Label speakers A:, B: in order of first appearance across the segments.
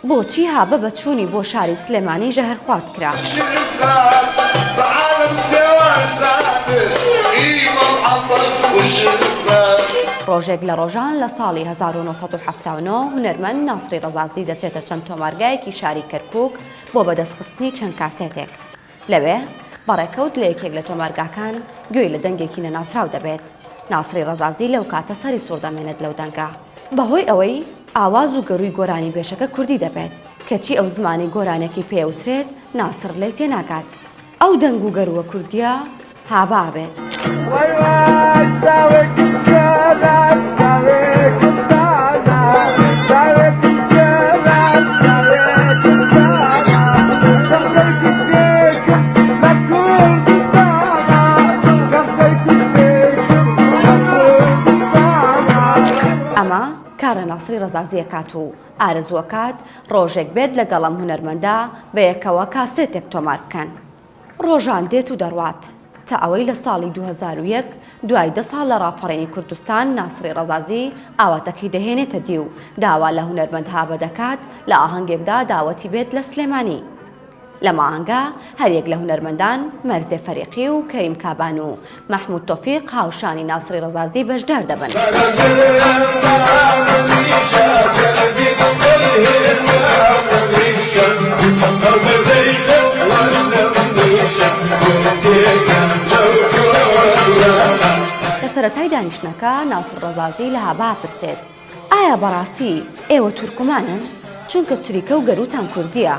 A: بۆچی هابە بە چوونی بۆ شاری سلێمانی ژەهرخوارد کرا؟ ڕۆژێک لە ڕۆژان لە ساڵی 1979 هونەرمەند ناسری ڕەزازی دەچێتە چەند تۆمارگایەکی شاری کەرکووک بۆ بەدەستخستنی چەند کاسێتێک. لەوێ بەڕێکەوت لە یەکێک لە تۆمارگاکان گوێی لە دەنگێکی نەناسراو دەبێت. ناسری ڕەزازی لەو کاتە سەری سوڕدەمێنێت لەو دەنگە. بەهۆی ئەوەی ئاواز و گەرووی گۆرانیبێژەکە کوردی دەبێت، کەچی ئەو زمانەی گۆرانیەکەی پێ ئەوترێت ناسر لێی تێناگات. ئەو دەنگ و گەرووە کوردییە هابا بێت.
B: وای وای چاوێکم گێرا چاوێکم دانا چاوێکم گێرا چاوێکم دانا کەخسەی کوشتێکم لە کوردستانا کەخسەی کوشتێکم لە کوردستانا.
A: ئەمە کارە ناسری ڕەزازی ئەکات و ئارەزوو ئەکات ڕۆژێک بێت لەگەڵ ئەم هونەرمەندە بەیەکەوە کاسێتێک تۆمار بکەن. ڕۆژان دێت و دەڕوات، تا ئەوەی لە ساڵی 2001 دوای دە ساڵ لە ڕاپەڕینی کوردستان ناسری ڕەزازی ئاواتەکەی دەهێنێتە دی و داوا لە هونەرمەند هابە دەکات لە ئاهەنگێکدا داوەتی بێت لە سلێمانی. لەم ئاهەنگە هەریەک لە هونەرمەندان مەرزێ فەریقی و کەریم کابان و مەحمود تۆفیق هاوشانی ناسری ڕەزازی بەشدار دەبن. لە سەرەتای دانیشتنەکە ناسر ڕەزازی لە هابا ئەپرسێت، ئایا بەڕاستی ئێوە تورکمانن؟ چونکە چریکە و گەرووتان کوردییە.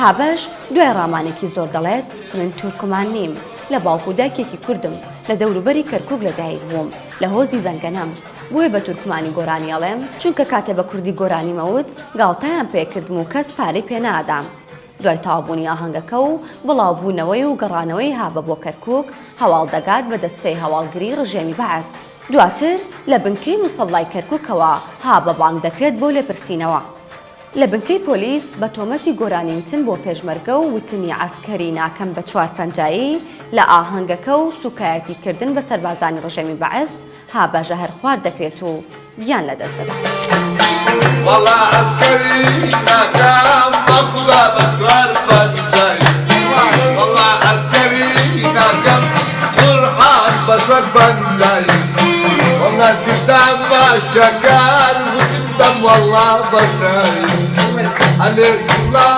A: هابەش دوای ڕامانێکی زۆر دەڵێت، من تورکمان نیم، لە باوک و دایکێکی کوردم، لە دەوروبەری کەرکووک لەدایک بووم، لە هۆزی زەنگەنەم، بۆیە بە تورکمانی گۆرانی ئەڵێم، چونکە کاتێ بە کوردی گۆرانیم ئەوت، گاڵتەیان پێ کردم و کەس پارەی پێ نەئەدام. دوای تەواوبوونی ئاهەنگەکە و بڵاوبوونەوەی و گەڕانەوەی هابە بۆ کەرکووک، هەواڵ دەگات بە دەستەی هەواڵگریی ڕژێمی بەعس. دواتر لە بنکەی موسەڵلای کەرکوکەوە هابە بانگ دەکرێت بۆ لێپرسینەوە لە بنکەی پۆلیس بە تۆمەتی گۆرانی وتن بۆ پێشمەرگە و وتنی عەسکەری ناکەم بە چوار پەنجایی لە ئاهەنگەکە و سوکایەتی کردن بە سەربازانی ڕژێمی بەعس هابە ژەهرخوارد دەکرێت و گیان لەدەست دەدات.
B: وەڵا عەسکەری ناکەم بەخودا بە چوار پەنجای وەڵا عەسکەری ناکەم قورعان بە چوار پەنجای وەڵا چیتان بە شەکەر وتم دەم وەڵا بە چای ئەلێ گوڵە.